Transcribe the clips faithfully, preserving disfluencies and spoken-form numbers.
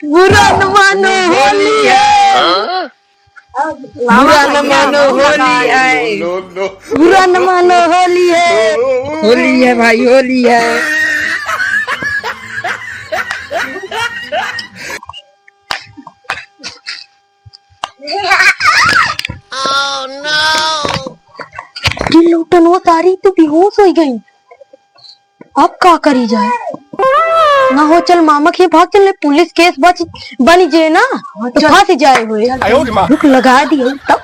बुरा न मानो, होली है। बुरा न मानो, होली है। बुरा न मानो, होली है। होली है भाई, होली है। कि लूटन वो सारी तो बेहोश होइ गई। अब का करी जाए? ना हो, चल मामा के भाग चल, पुलिस केस बच, बनी जे ना, तो चल। फंस जाए हुए। आयो रे माँ। भूख लगा दी है, तब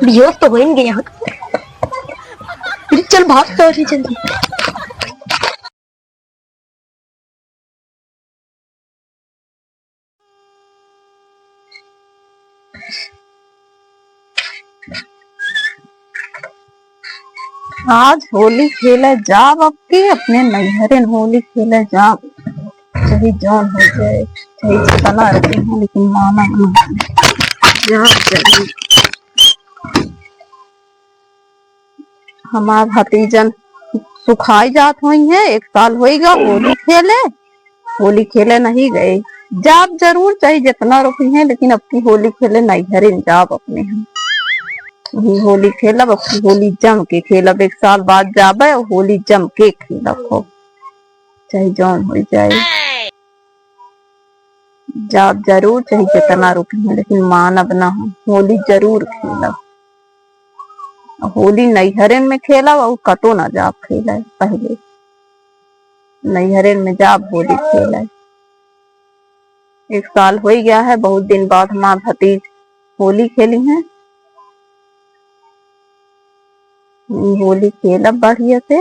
बेहोश तो हो ही गया। चल भाग तो रही जल्दी। आज होली खेले जाब, अब की अपने नैहरे होली खेले जाब, चाहे जौन हो जाए, चाहे जितना रुपये हो, लेकिन माना ना जाब जरूर। हमार भतीजन सुखाई जात होइहैं, एक साल होइगा होली खेले, होली खेले नहीं गए। जाब जरूर, चाहे जितना रुकी हैं, लेकिन अब की होली खेले नैहरे जाब अपने हम। वही होली खेलब, अब की होली जम के खेलब, एक साल बाद जाबे और होली जम के खेलब खूब, चाहे जौन हो जाए। जाब जरूर, चाहे जितना रुकी हैं, लेकिन मानब ना हम, होली जरूर खेलब। होली नैहरे में खेलब और कतो ना जाब खेले पहले। नैहरे में जाब होली खेले। एक साल हो गया है, बहुत दिन बाद हमार भतीज होली खेली हैं। होली खेलब बढ़िया से।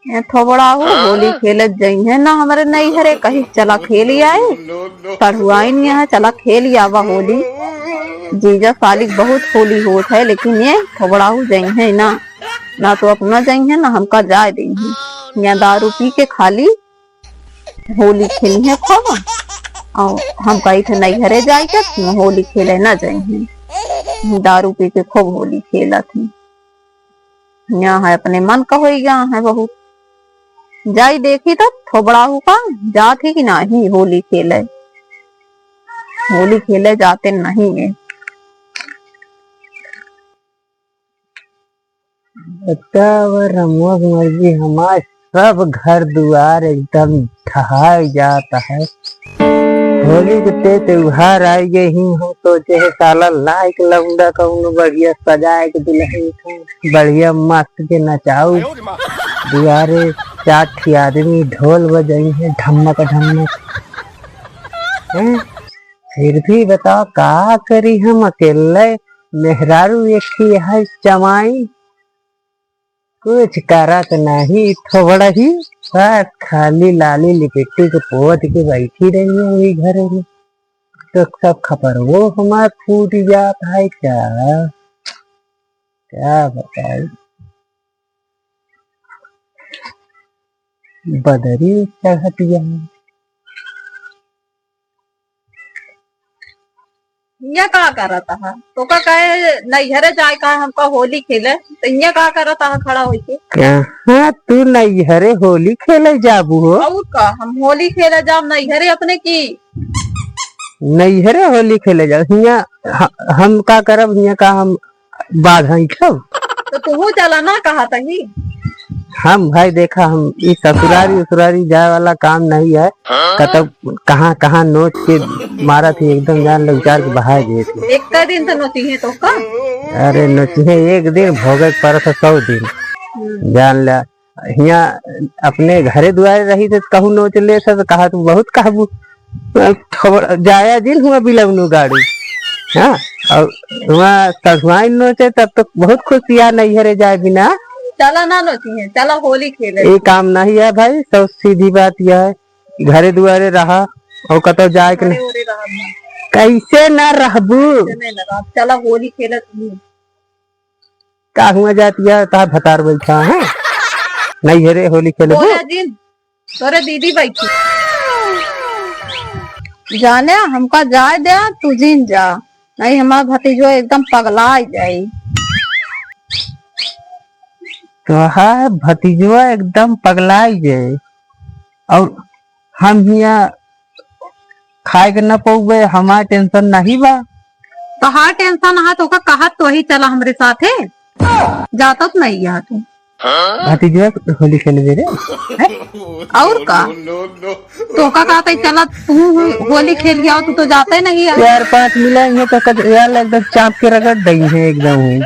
ए थोबड़ाहू, होली खेलत जइहैं ना हमरे नैहरे, कही चला खेली आई, पढ़ुआइन यहाँ चला खेली आवा होली। जीजा साली के बहुत होली होत है, लेकिन ये थोबड़ाहू जइहैं ना, ना तो अपना जइहैं ना हमका जाए देइहैं। यहाँ दारू पी के खाली होली खेली है खूब, और हम कही थे नैहरे जाए के, होली खेले ना जइहैं, दारू पी के खूब होली खेलत हैं। यहाँ है अपने मन का होई गया है बहुत। जाई देखी तो थोबड़ाहू का जात ही कि नाही होली खेले, होली खेले जाते नहीं है। बतावा रमुआ के मर्जी, हमार सब घर दुआर एकदम ढहाई जात है। होली के ते त्योहार आई गए ही, हम सोचे है साला लाइक लौंडा कौनो बढ़िया सजाए के दुल्हन का, बढ़िया मस्त के नचाऊ। दुआरे चार ठी आदमी ढोल बजाई है ढमक ढमक। हैं? फिर भी बताओ का करी हम अकेले, मेहरारू एक ही है जमाई। कुछ करत नाही, थोबड़ा ही बस खाली लाली लिपिट्टी के पोत के बैठी रही है वही घर में। तो सब खपरवो हमार फूट जात है का, का बताई। बदरी चढ़त है। हियाँ का करत हा? तोका कहे नैहरे जाए का हमका होली खेले, तो हियाँ का करत हा खड़ा होइके? कहाँ तू नैहरे होली खेले जाबू हो? और का, हम होली खेले जाब नैहरे अपने की? नैहरे होली खेले जाब? हियाँ ह-, हम का करब? हियाँ का हम बाध हैं सब। तो तू चला ना कहा तही। हम भाई देखा, हम ई ससुरारी उसुरारी जाए वाला काम नहीं है। कतब कहाँ कहाँ नोच के मारा थी, एकदम जान ले उचार के बहाए गए थे। एक दिन तो नोची है तो का? अरे नोची है, एक दिन भोगे के परत है सौ दिन। हम्म। जान ले हियाँ अपने घरे दुआरे रही थे, कहूँ नोच ले थे, तो कहा तू बहुत कहबू। खबर जाया जिन हुआ बिलवनु गाड़ी। हाँ, और हुआ ससुआइन नोचे तब तो बहुत खुशियाँ नैहरे जाए बिना। चला ना नोची है, चला होली खेले। ये काम नहीं है भाई, सब सीधी बात यह है, घरे दुआरे रहा और कतौ जाए के घरे नहीं। उरे रहा ना। कैसे ना रहबू? कैसे नहीं ना रहब? चला होली खेले तू। का हुआ जात या, तहार भतार बैठा है? नैहरे होली खेलबू? बोला जिन, तोरे दीदी बैठी। जाने, हमका जाए दे, तू जिन जा, नहीं हमार भतीजवा एकदम पगला जाई। तोहार भतीजवा एकदम पगला जाई। और हम हियाँ खाए के न पउबे, हमार tension नहीं बा। तोहार tension हा, तोका कहत तो ही चला हमरे साथे। जाता तो नहीं है तू। भतीजवा होली खेलबे रे। हैं? और का? तोका कहत ही चला तू होली खेल गया, तू तो जाते नहीं है। चार पाँच मिला इहे तो कद-, यार एकदम चाप के रगड़ दई है एकदम ही।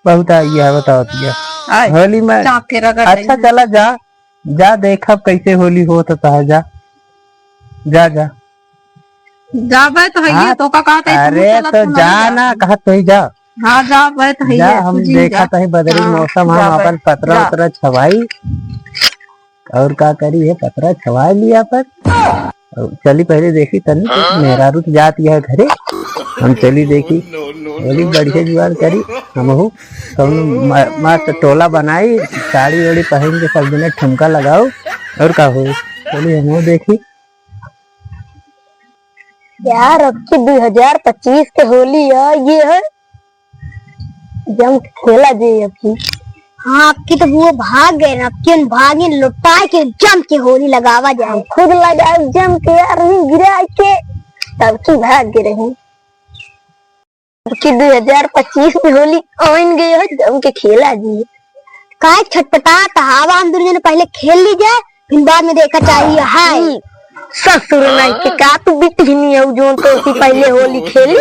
बहुत आई है, बताओ तो क्या। आय, होली में चाप के रगड़ अच्छा दई है। चला जा, जा देखब कैसे होली होत है, जा, जा, जा। जाबे तो है, हाँ, तोका कहत ही, अरे चला, तो तू जा नहीं जा। ना, कहत तो ही जा। हाँ, जाबे तो है, जा, हम तू जी देखा जा। तो ही बदरी हाँ, मौसम, हम जाबे, अपन पतरा जा। उतरा छवाई। और का करी है, पतरा छवाई लिया पर। और चली पहले देखी तनी, तो मेहरारू तो जात यह घरे, हम चली देखी। बोली बढ़िया जुगाड़ करी, हमहू कौनो म-, मस्त टोला बनाई, साड़ी ओड़ी पहन के सब जने ठुमका लगाओ। और का हो, चली हमहू देखी। यार, अब की दो हजार पच्चीस के होली है, ये है जम के खेला जे अब की। हाँ, अब की तो वो भाग गए ना, अब की उन भागिन लुटाए के जम के होली लगावा जाए। हम खुद लगाए जम के यार, नहीं गिराए के, तब की भाग गए रही। अब की दो हजार पच्चीस में होली आइन गए हो, जम के खेला जी। काहे छटपटा तहावा, हम दोनों जने पहले खेल ली जाए, फिर बाद में देखा चाहिए। हाय। हम्म, ससुर नहीं के का तू बिटिहनी हो, जोन तो उसी पहले होली खेली।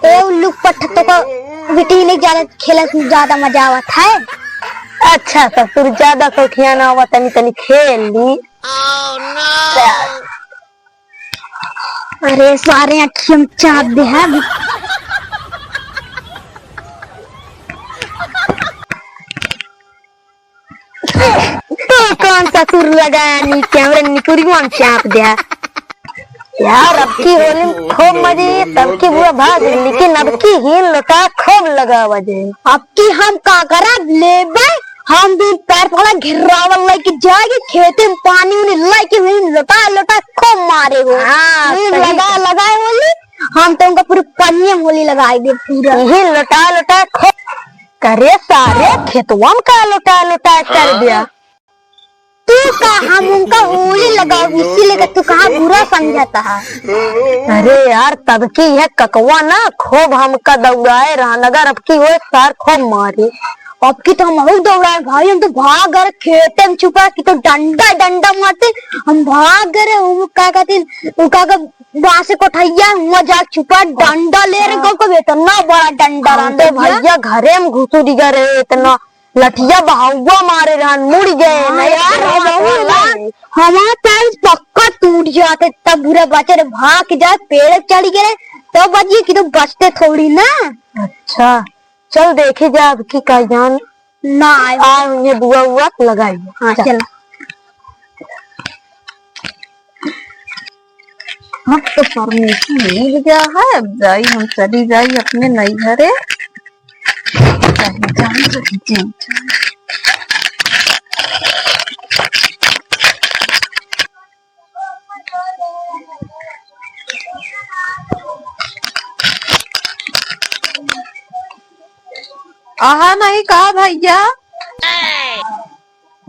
ए उल्लू पट्ठा, तो को बिटिहनी ज्यादा खेले से ज्यादा मजा आवत है। अच्छा ससुर, ज्यादा शौकिया ना हुआ, तनी तनी खेल ली। अरे सारे अखियम चाप दे है। तो कौन सा सुर लगाया नी, कैमरा निकुरी में चाप दिया। यार, अब की होली में खूब मजे, तब की बुआ भाग, लेकिन अब की हीन लोटा खूब लगावा जे। अब की हम का करब, लेबे, हम भी पैर पकड़ा घेरावल लेके जाएंगे, खेते में पानी उनी लेके हीन लोटा लोटा खूब मारे हो। हाँ, हीन सही लगा, कहा। लगा होली, हम तो उनका पूरे पनिया में होली लगाई दे पूरा। हीन लोटा लोटा खूब करे सारे खेतवा में का लोटा लोटा कर दिया। तू का हम उनका होली लगाओ, इसी लेकर तू कहाँ बुरा समझता है? अरे यार, तब की यह ककवा ना खूब हमका दौड़ाए रहन, अगर अब की वो सार खूब मारे। अब की तो हम और दौड़ाए भाई, हम तो भाग गए खेते में छुपा कि तो डंडा डंडा मारते, हम भाग गए। वो का कहते, वो का का बांस कोठैया हुआ जा छुपा डंडा ले रहे, हाँ। को, को इतना बड़ा डंडा हम रहन तो भैया। भैया घरे में घुसुरी गए रहे, इतना लठिया बहाउआ मारे रहन, मुड़ गए। हाँ नहीं यार, तो हम हमार बहुत पैर पक्का टूट जाते, तब बुरा बचे रे, भाग जाए, पेड़ चढ़ गए, तो बचिए कि तो बचते थोड़ी ना। अच्छा, चल देखी जा अब की का जान ना आए। आ, उन्हें बुआ उआ लगाई। हाँ, चल। चल। अब तो permission मिल गया है, अब जाई, हम चली जाई अपने नैहरे। जाई, जाई, जाई, जाई। आहा नहीं का भैया?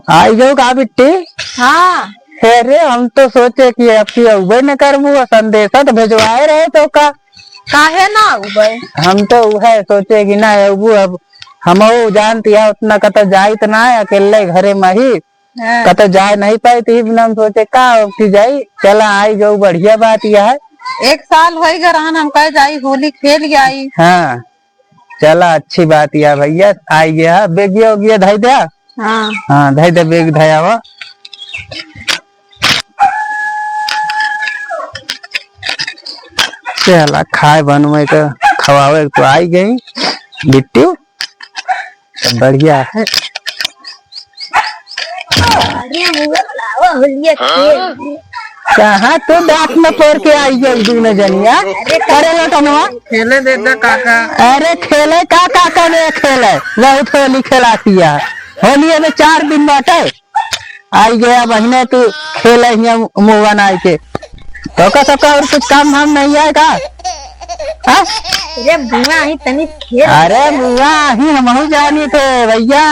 आई जाओ का बिट्टी? हाँ। अरे हम तो सोचे कि अब की अउबे न करबू और संदेशा तो भेजवाए रहे तो का? काहे ना अउबे? हम तो उहे सोचे कि ना अउबू, अब हमहू जानती है उतना कतो जाइत ना है, अकेले घरे में ही। हाँ। कतो जाए नहीं पाई, तो ही बिना हम सोचे का अब की जाई, चला आई जाओ, बढ़िया बात यह है। एक साल होई गए रहन, हम कहे जाई होली खेल आई। हाँ। चला, अच्छी बात या भैया, आई गया, बेगिया उगिया धई दे। हाँ। हाँ, धई दे, बेग धई आवा। चला, खाए बनवे के, खवावे के तो आई गई बिट्टू, तो बढ़िया है। अरे बुआ, लावा होलिया खेल। कहाँ तू दांत में फोड़ के आई गई दूनो जनिया? अरे करे लो टनवा। खेले दे दे काका। अरे खेले का काका ने खेले? बहुत होली खेला किया। होलिये में चार दिन बाटे। आई गया बहिने तू खेले हिया मुँह बनाए के। तो का सबका और कुछ काम धाम नहीं है का? हाँ? अरे बुआ, अही तनी खेल। अरे बुआ, अही हमहू जानी थे भैया,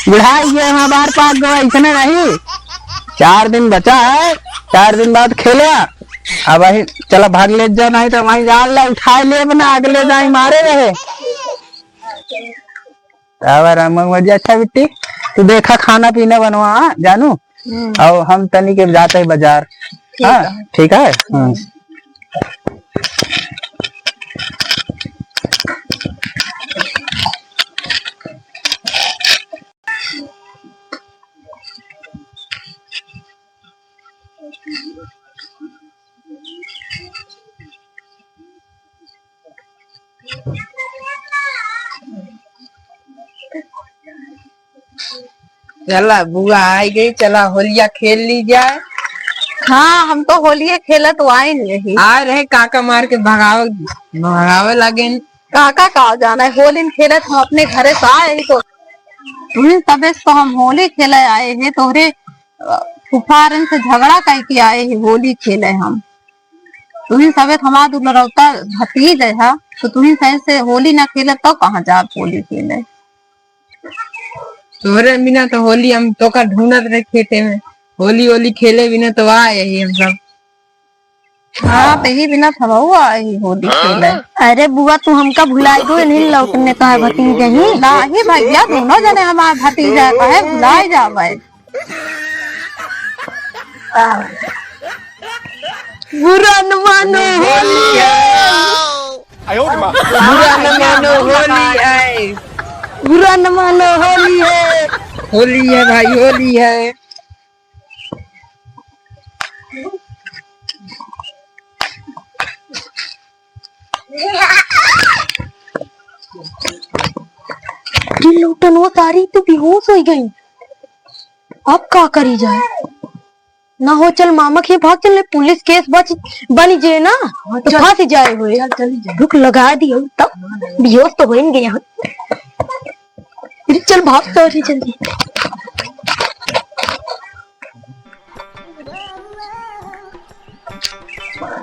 बुढ़ाई गए, हमार बार पाक गवा, इसने नहीं, चार दिन बचा है, चार दिन बाद खेले। अब अही चला भाग ले जा, नहीं तो वहीं जान ला उठाए ले बना, अगले जाए मारे रहे। अब आराम मौज। अच्छा बिट्टी, तू देखा खाना पीना बनवा, हाँ, जानू। हम्म। और हम तनी के जाते हैं बाजार। ठीक हाँ, है। ठीक है। हाँ। चला, बुआ आई गई, चला होलिया खेल ली जाए। हाँ, हम तो होलिया खेलत आइन रही। आए रहे काका मार के भगावे, भगावे लगे। काका का जाना है, होली खेलत हम अपने घरे से आए ही तो तुही सबे तो हम होली खेले आए हैं, तोहरे, अ, फुफारन से झगड़ा करके आए हैं, होली खेले हम। तुही सबे तो हमार दुलरौता भतीज है, तो तुही सही से होली ना खेले तो कहाँ जाब होली खेले? तोहरे बिना तो होली हम तोका ढूंढत रहे खेते में, होली होली खेले बिना तो आ यही हम सब। हाँ, तो यही बिना तो हमहू आ यही होली खेले। अरे बुआ, तू हमका भुलाई दो, नहीं लौटने तो है भतीजे ही। नाही भैया, दोनों जने हमार भतीजा का है, भुलाई जावे। बुरा न मानो, होली है। बुरा न मानो, होली है। बुरा न मानो, होली है। होली है भाई, होली है। ये लौटन वो तारी तो बेहोश हो गई। अब का करी जाए? ना हो, चल मामा के भाग चल, पुलिस केस बच, बनी जे ना, हाँ, तो चल। फंस जाए हुए। चल, चली जाए। रुक, लगा दियो, तब बेहोश तो हो ही गया। अरे चल भाग तो, अरे जल्दी।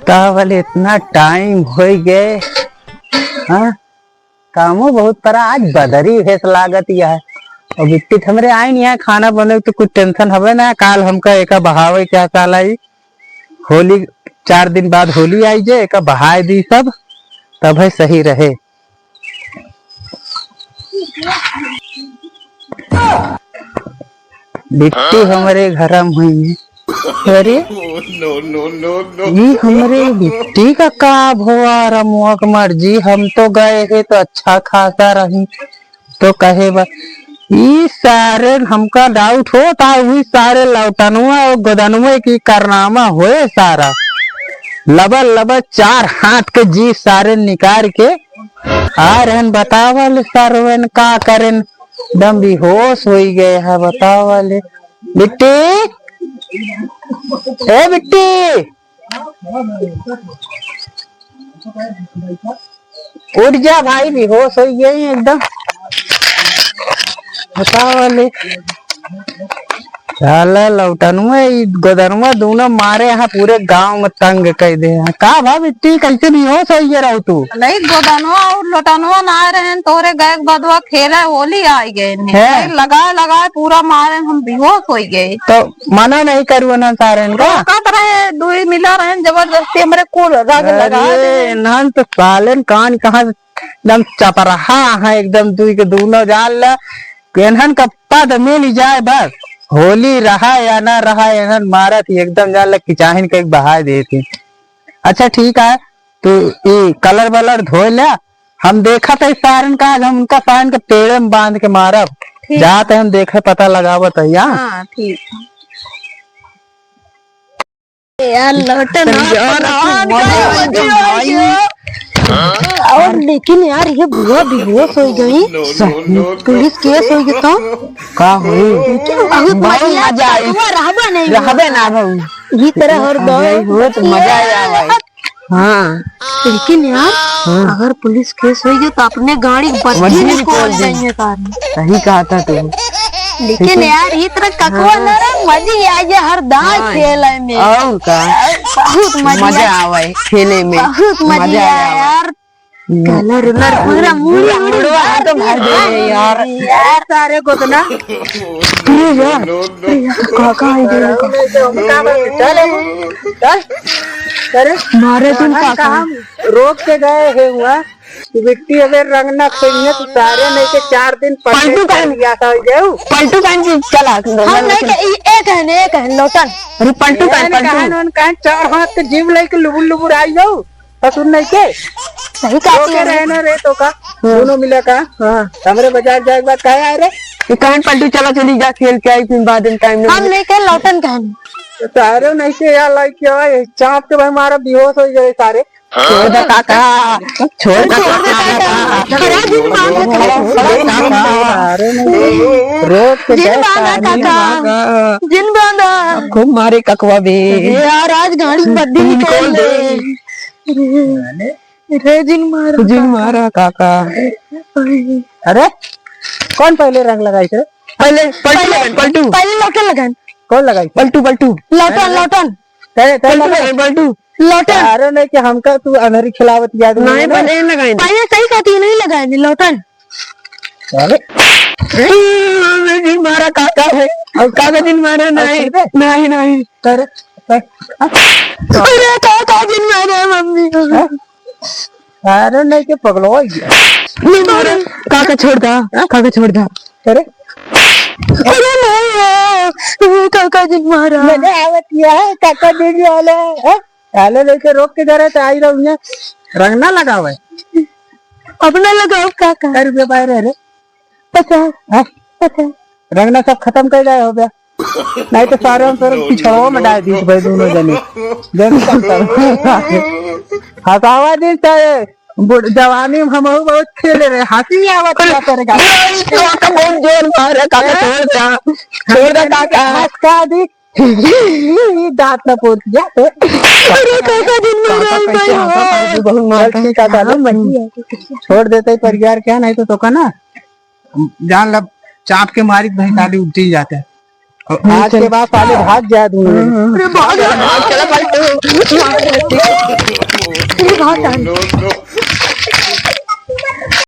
का वाले इतना टाइम हो गए, हाँ? कामो बहुत परा, आज बदरी भेस लागत यह। और बिट्टी त हमरे आइन यहाँ खाना बने तो कुछ टेंशन हवे ना। काल हमका एका बहावे क्या साला ई होली, चार दिन बाद होली आई जे, एका बहाए दी सब, तब है सही रहे। बिट्टी हमरे घरम हुई है। अरे, no, no, no, no। ई हमरे बिट्टी का का भवा रमुआ के मर्जी, हम तो गए है तो अच्छा खासा रही, तो कहे बा, ई सारे हमका डाउट होता, वही सारे लौटनुआ और गोदनुआ की कारनामा होए सारा। लबर लबर चार हाथ के जी सारे निकाल के आ रहन, बतावल सारवन का करेन, एकदम बेहोश होई गए है, बतावल। बिट्टी, ए बिट्टी, उठ जा भाई, बेहोश होई गए एकदम, बतावल। साला लौटनुआ, ई गोदनुआ दोनों मारे यहाँ पूरे गांव में तंग कर दे हैं। का भा बिट्टी, कैसे बेहोश होई गए रहो तू? नहीं, गोदनुआ और लौटनुआ ना आए रहे, तोरे गए बदवा खेले होली आई गए ने। हैं? लगा लगा पूरा मारे, हम बेहोश होई गए। तो मना नहीं करू ना सारे इनका? कहत रहे, दुई मिला रहे जबरदस्ती हमरे कुल रग लगा अरे, दे। नन तो सालन कान कहाँ एकदम चपराहा है, एकदम दुई के दूनो जान ला, एनहन का पद मिल जाए बस, होली रहा या ना रहा, एनहन मारत ही एकदम जान ला, किचाहिन के एक बहाए देती। अच्छा ठीक है, तू ई कलर वलर धोए ले, हम देखत है सारन का, आज हम उनका सारन के पेड़े में बांध के मारब। ठीक। जात है हम देखे, पता लगावत है यार। हाँ, ठीक है। यार, लौटन तनी और यार, परेशान अपन कर दियो। और लेकिन यार, ये बुआ बेहोश हो गई। No, no, no, no। पुलिस केस हो गई तो? का होई? लेकिन बहुत बहुत मजा मजा आई। आया, रहबा नहीं रहबे हुआ। ना भाऊ। ये तरह हर दौर यही हो तो मजा आया भाई। हाँ। लेकिन यार, हाँ। अगर पुलिस केस हो गई तो अपने गाड़ी बत्ती वही निकाल निकाल दी। देंगे कार में। सही कहा था तू। लेकिन यार, ई तरह ककवा हाँ। नरम मजी आ गया हर दांव हाँ। खेले में। और का? बहुत मजा मजा आया। आवे खेले में। बहुत मजा मजा आया आया। यार। कलर उलर पूरा मुड़ी, मुड़ी मुड़वा मार तो भर दे रे यार। यार, सारे गोदना। अरे यार, अरे यार, काका आई गए, काका। चल, चल। अरे, मारे तुम कहाँ, काका। कहाँ रोक के गए है हुआ? तू बिट्टी अगर रंग ना खेलिए तो सारे नहीं के चार दिन पट्टे पलटू कहाँ? कर लिया था, जाऊ। पलटू कहाँ जी? चला, हम नहीं के, ई एक है ने, एक है, लोटन। अरे पलटू कहाँ, पलटू। कहाँ, उन कहाँ चार हाथ के जीव लेके लुबुर लुबुर आई जाऊ। ससुर नहीं के? सही कहा तो तू। के रहना रे तो का? हाँ। दोनों मिला का? हाँ। हमरे बाजार जाए के बाद काहे आए रे? ये काहे पलटू चला चली जा खेल के आई, फिर बाद में टाइम नहीं हम मिले। नहीं के लौटन कहन। तो सारे नहीं के यार लाइक क्या है? चाप के भाई मारा बेहोश हो गए सारे। छोड़ दे काका, छोड़ दे छोड़ दे काका। काका। अरे जिन बांधा काका। अरे नहीं, रोज के जिन गैस बांधा पानी काका। काका। जिन बांधा। खूब मारे ककवा बे। अरे यार आज गाड़ी बद्दी निकाल दे। अरे जिन मारा जिन काका। मारा काका। अरे कौन पहले रंग लगाई थे? पहले पलटू लगान, पलटू। पहले लौटन लगान। कौन लगाई थे? पलटू, पलटू। लौटन, लौटन। तेरे, तेरे पलटू लगा। लगान, पलटू। लौटन। अरे नहीं कि हमका तू अनहरी खिलावत याद नहीं नहीं, है ना? पहले लगान। पहले सही कहती है, नहीं लगान, लौटन। अरे। जिन मारा काका है। और काका जिन मारा नहीं। और नहीं, नहीं। तेरे, तेरे। अरे काका जिन मारा मम्मी। हाँ? अरे नहीं के पगलो हो गया। नहीं मारा, काका छोड़ दा, हाँ? काका छोड़ दा। अरे अरे नहीं, काका जिन मारा। मजा आवत है, काका जिन वाला, हाँ? पहले लेके रोक के जा रहे थे, आई रहू यहाँ। रंग ना लगावे। अब ना लगाओ काका। कै रुपया पाए रहे रे? पचास। हाँ? पचास। रंगना सब खत्म कर जाए हो गया। नहीं तो सारे हम तोरे पिछड़वा में डाल दी भाई दोनों जने। जन सब तर-, हंसावा दिन चाहे बुढ़-, जवानी में हम बहुत खेले रहे, हंसी आवत क्या करेगा? नहीं, तो तो बहुत जोर मारे, काका, हैं? छोड़ दे, छोड़ दे, काका। हंस का दी। दांत ना पोत दिया तो। अरे, काका दिन में काका रह कैसे गए हंसा हो। था, तू बहुत मारता चल, है। ठीक है, काका, हाँ, ले। बढ़िया। छोड़ देते ही परिवार क्या, नहीं तो, तो का ना, जान लब, चाप के मारी तो भैंस आली उल्टी जाते हैं। और हम्म, आज चल। के बाद साले भाग जाए दोनों जने। हम्म, हम्म। अरे, भाग जा। भाग, चलो, भाग, तू। अरे, भाग जा।